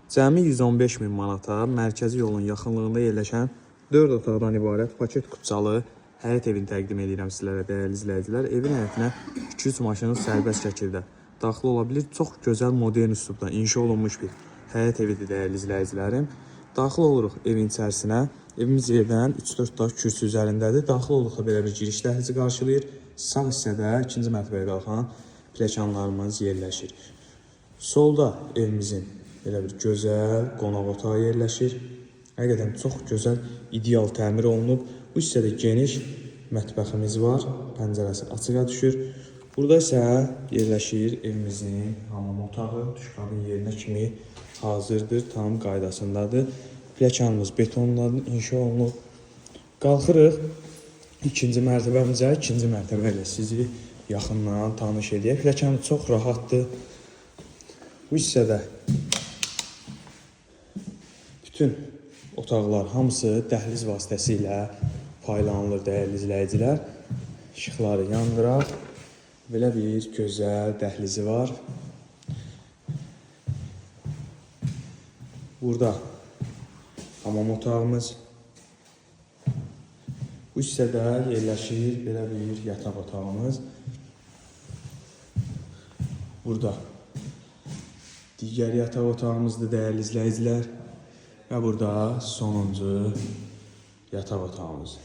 Cəmi 115 min manata mərkəzi yolun yaxınlığında yerləşən 4 otaqdan ibarət paket kupçalı həyət evini təqdim edirəm sizlərə, dəyərli izləyicilər. Evin həyətinə 2-3 maşını sərbəst şəkildə daxil ola bilir. Çox gözəl modern üslubda inşa olunmuş bir həyət evidir, dəyərli izləyicilərim. Daxil oluruq evin içərisinə. Evimiz yerdən 3-4 daş kürsü üzərindədir. Daxil olduqda belə bir giriş dəhlizi qarşılayır. Sağ hissədə ikinci mərtəbəyə qalxan pilləkənlərimiz yerləşir. Solda evimizin belə bir gözəl qonaq otağı yerləşir. Həqiqətən çox gözəl, ideal təmir olunub. Bu hissədə geniş mətbəximiz var. Pəncərəsi açığa düşür. Burada isə yerləşir evimizin hamam otağı. Duşkabin yerinə kimi hazırdır, tam qaydasındadır. Pilləkənimiz betonla inşa olunub. Qalxırıq ikinci mərtəbəmizə. İkinci mərtəbə ilə sizi yaxından tanış eləyək. Pilləkənimiz çox rahatdır. Bu hissədə bütün otaqlar hamısı dəhliz vasitəsilə paylanılır, dəyərli izləyicilər. İşıqları yandıraq. Belə bir gözəl dəhlizi var. Burada hamam otağımız. Bu hissədə yerləşir belə bir yataq otağımız. Burada digər yataq otağımızdır, dəyərli izləyicilər. Və burada sonuncu yataq otağımız.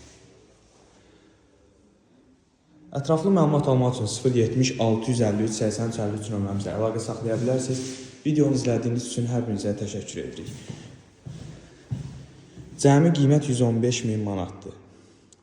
Ətraflı məlumat almaq üçün 070 653 83 53 nömrəmizlə əlaqə saxlaya bilərsiniz. Videonu izlədiyiniz üçün hər birinizə təşəkkür edirik. Cəmi qiymət 115 min manatdır.